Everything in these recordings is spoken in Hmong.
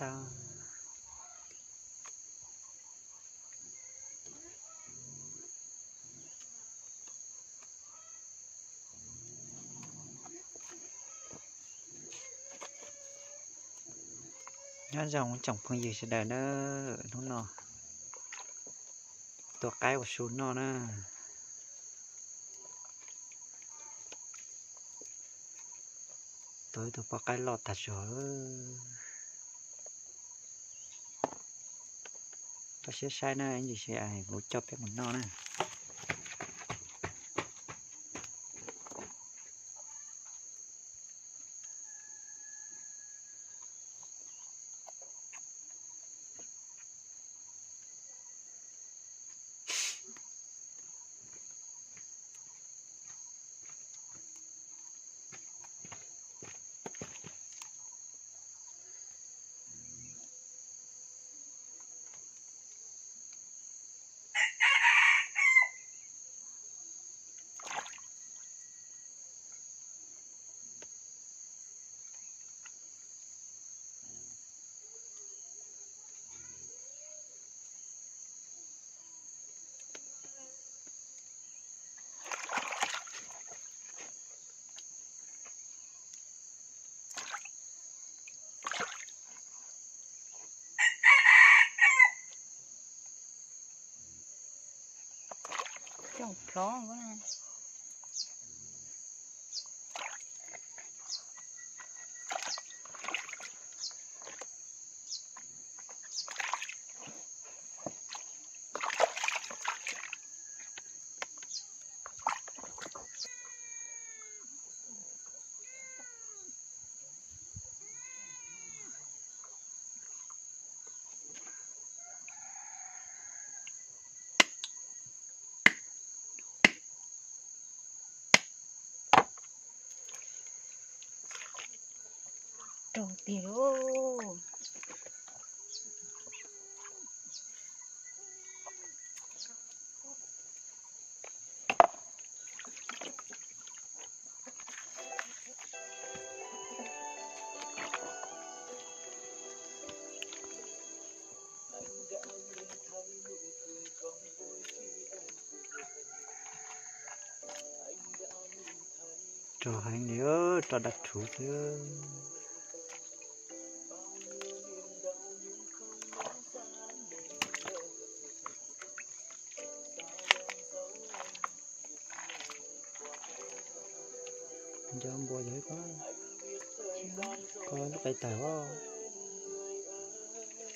tau. Nyob zoo tsoom phooj ywg sawv daws na, hnub no tua qaib ua su noj na. Tua ib tug poj qaib loj tag zog. Koj siab saib na, ib ntsis kuv coj peb mus noj na. Coj plhov. Raug tiag lauj. Rog heev li, rog dab rhuv xwb. Nco npua yog ib ko, ko lub qe tawg os.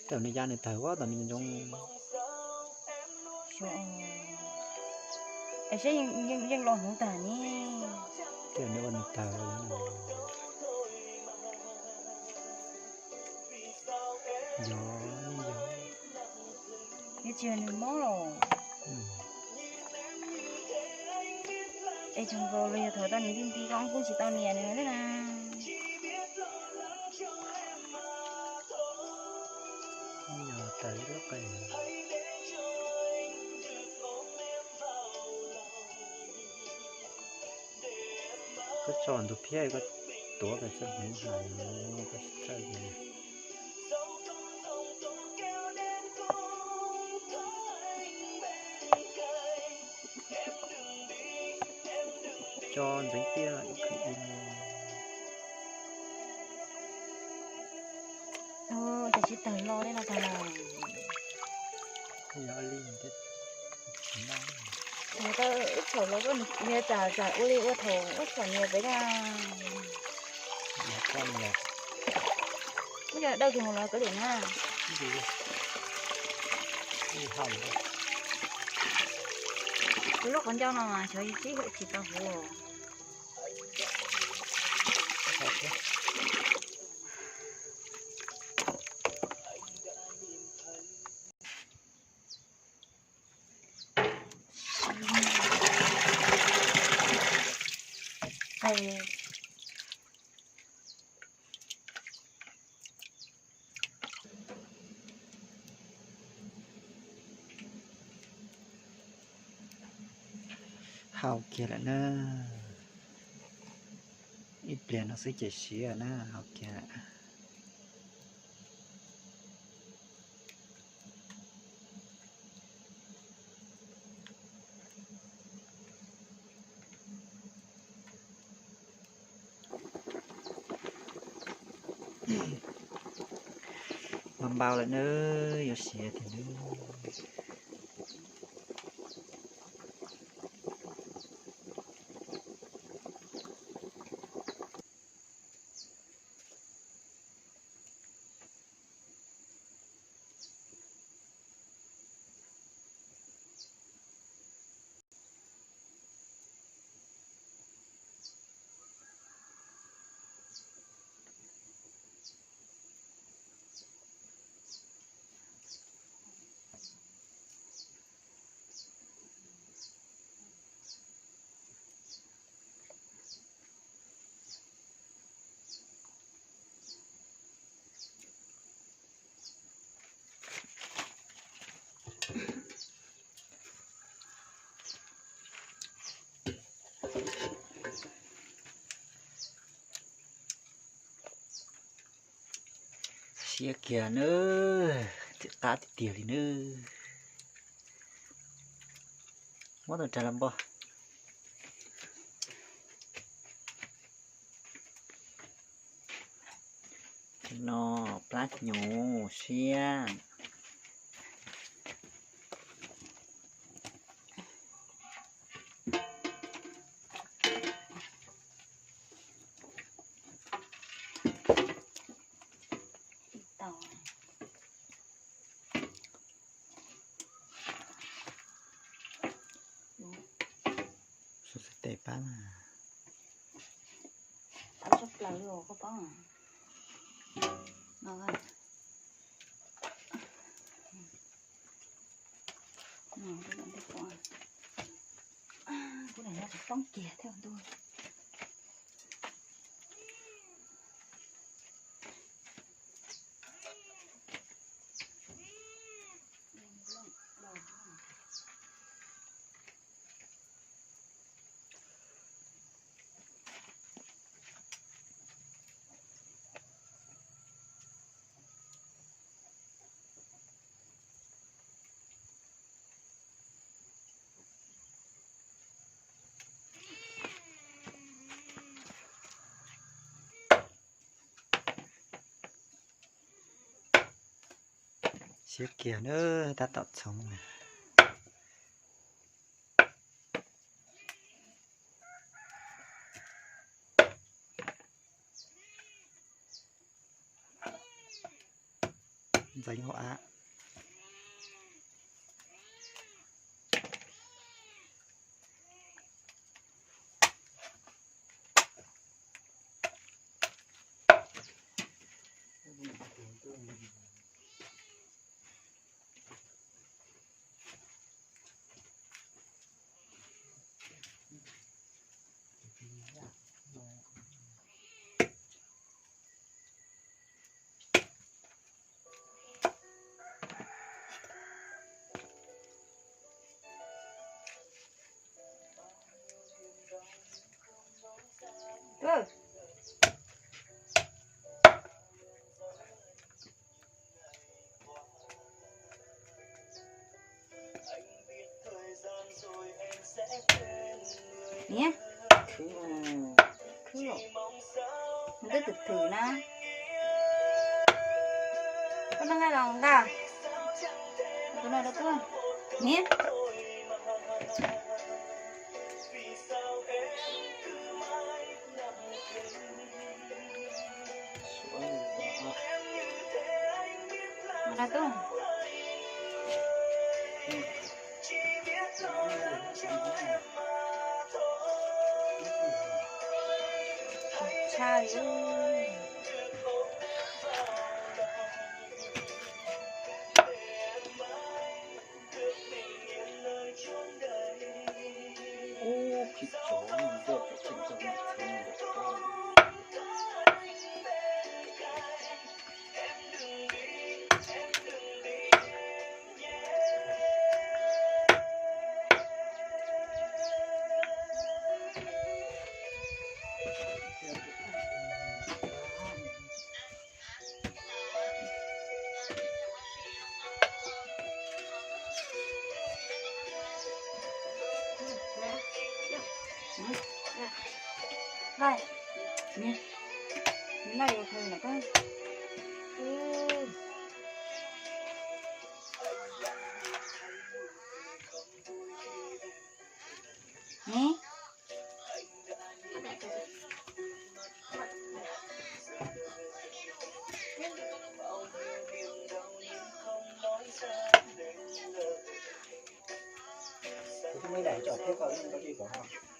Tam nws ya nws tawg os, tam nws ntsoov. Es seb yeej los hmoov tag ne. Tias nws ua nws tawg. Yog, yog. Nws tsis yog nws mob los. Es tsoom nkaus los yog thaum tau nws nti nti koj kuj tsis tau nias nws thiab na. Yog tawg ib lub qe. Koj tso ntug phiab koj tuav pes tsawg hmoov hais koj tsis txawj li. Tso ntxeev tiaj ib khwv ib. Cas tsis tawg lo li no tag na. Yog li, thaum ub tsam tsam ua li ua thaum ub tsam nias peb na. Ib yog dawj kiag mus los kov liam na. Kuv lub qhov ncauj no mas xyov tsis tsis tau huv. Hau kiag lawm na. Ib pliag no xwb ces siav na, hau kiag lawm. Npau npau lawm nawb, yuav siav tiag nawb. Siab kiag nawb, qab tiag tiag li nawb. Muab tus rais los npog. No plab hnyuv siab. Xav tes pab na. Tau tshaj plaws li os koj paub. Kuv niam no tsis poob kiag thiab ntuj. Siab kiag nawb, tab tom txhoov na. Ntxeev hauv av. Niam, khwb, nws twb twm twm na. Koj noj nqaij los nqa. Tus no rau tuaj. Niam. Nqa tuaj. Tshaj li. Nqaij, nqaij yuav khaws los koj Muaj ib daim tsom thiab koj, koj tsis pom ho.